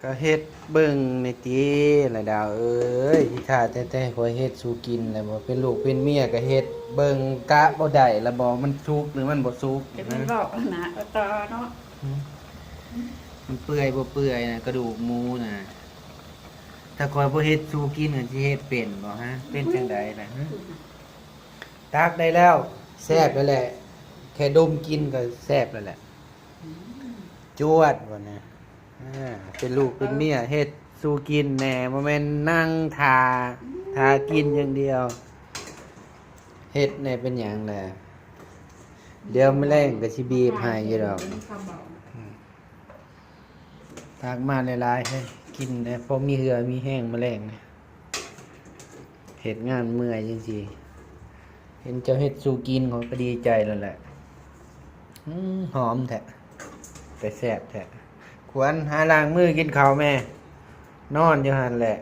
ກໍເຮັດເບິ່ງແດ່ຕິລະດາວເອີຍ ທີ່ຖ້າແຕ່ແຕ່ຂ້ອຍເຮັດສູ່ກິນແລ້ວບໍ່ ເປັນລູກເປັນເມຍກໍເຮັດເບິ່ງ ກະບໍ່ໄດ້ລະບໍ່ ມັນສຸກຫຼືມັນບໍ່ສຸກ ແຕ່ມັນບອກນະ ກໍຕໍ່ເນາະ ມັນເປື່ອຍບໍ່ເປື່ອຍນະ ກະດູກໝູນະ ຖ້າຂ້ອຍບໍ່ເຮັດສູ່ກິນກໍຊິເຮັດເປັນບໍ່ຮະ ເປັນຈັ່ງໃດລະຮະ ຕັກໄດ້ແລ້ວ ແຊບແລ້ວແຫຼະ ແຄ່ດົມກິນກໍແຊບແລ້ວແຫຼະ ຈວດວ່ານະ ອ່າ ເປັນລູກເປັນເມຍເຮັດສູ່ກິນແດ່ ບໍ່ແມ່ນນັ່ງຖ້າ ຖ້າກິນຢ່າງດຽວ ເຮັດແດ່ເປັນຫຍັງແຫຼະ ດຽວມື້ແລງກໍຊິບີບໃຫ້ຢູ່ດອກ ຕັກມາຫຼາຍໆ ໃຫ້ກິນແດ່ ພໍມີເຫື່ອມີແຮງມື້ແລງນະ ເຮັດງານເມື່ອຍຈັ່ງຊີ້ ເຫັນເຈົ້າເຮັດສູ່ກິນຂ້ອຍກໍດີໃຈແລ້ວແຫຼະ ອືມ ຫອມແທ້ ແຕ່ແຊບແທ້ ຂວັນ ຫາລ້າງມືກິນເຂົ້າແມ່ ນອນຢູ່ຫັ້ນແຫຼະ